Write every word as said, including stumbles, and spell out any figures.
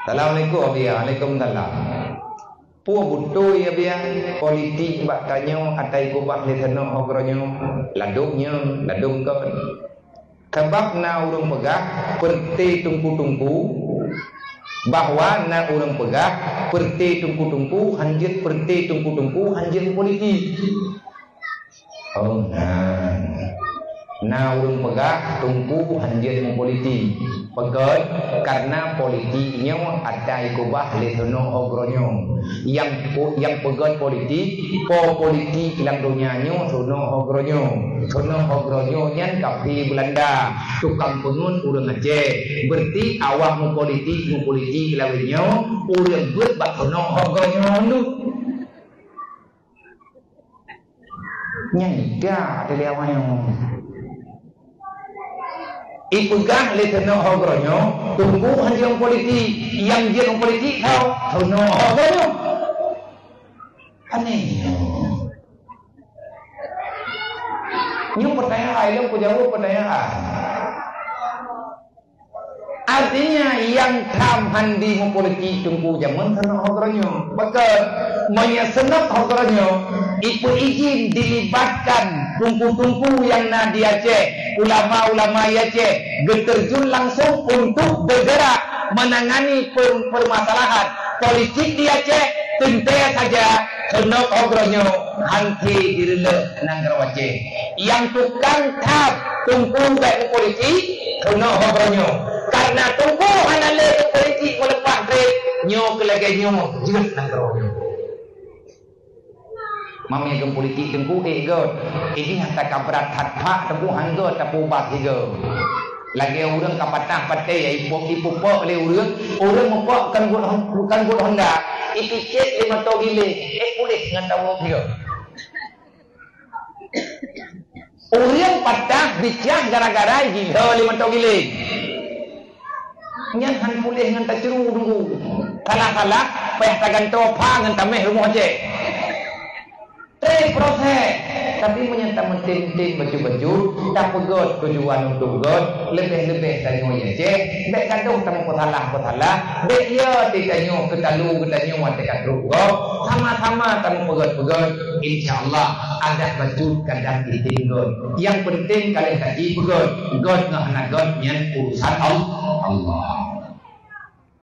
Assalamualaikum, Abi. Waalaikumsalam. Peue beutôi, Abi, politik bak tanyoe ata jikubah lé seunok ho geuronyoe? Ladôm nyoe, ladôm kon. Sabab na ureuëng peugah peureuté teungku-teungku, bahwa na ureuëng peugah peureuté teungku-teungku hanjeuet peureuté teungku-teungku hanjeuet politik. Oh, na. Na ureuëng peugah teungku hanjeuet meupolitik. Pakon? Karena politik nyoe ata jikubah lé seunok ho geuronyoe. Nyang, nyang peugét politik, po politik lam donya nyoe seunok ho geuronyoe. Seunok ho geuronyoe nyan kafé Beulanda, tukang peungeut ureuëng Aceh. Berarti awak meupolitik, meupolitik lawét nyoe, ureuëng beuet bak seunok ho geuronyoe dum. Nyan ida dari awak nyoe. Ipeugah lé seunok ho geuronyoe, teungku hanjeuet politik, nyang jeuet politik tho, seunok ho geuronyoe. Aneh nyoe. Nyoe pertanyaan, ilôn peujaweueb pertanyaan. Artinya, nyang tham handi meupolitik teungku jameun seunok ho geuronyoe. Pakon? Meunyoe seunok ho geuronyoe, ipeuizin dilibatkan teungku-teungku nyang na di Aceh, ulama-ulama di Aceh, geuterjun langsung untuk bergerak menangani per-, permasalahan politik di Aceh, teuntée saja seunok ho geuronyoe han keuh direulek nanggroe Aceh. Nyang tukang that teungku bék meupolitik, seunok ho geuronyoe. Karena teungku hana lé meupolitik meuleupah treb, nyoe keu lagée nyoe jeuet nanggroe nyoe. Mami geupolitik teungku, eh, göt. Ini nyata ka brat that-that teungku han göt tapeubat sigoe. Lagée ureuëng ka patah patéh ya ipok ipupok lé ureuëng, ureuëng mupok kan bukan bukan honda. Ipicet lé mata giléng, eh, puléh ngon tawök sigoe. Ureuëng patah bicah gara-gara gila lé mantong giléng. Nyan han puléh ngon tacru dulu. Salah-salah payah tagantoe pha ngon taméh rumoh Aceh. Treb proses. Tapi meunyoe tameutem-tem bacut-bacut, tapeugét tujuan untuk gét, leubeh-leubeh tanyoe Aceh, bék gadoh tameupesalah-pesalah, bék ya tanyoe keutalu geutanyoe watée ka trok gob, sama-sama tameupeugét-peugét. Insya Allah, adat bacut kadang item gét. Nyang penting ka lheueh taji peugét, gét ngon hana gét nyan urusan Al-, Allah.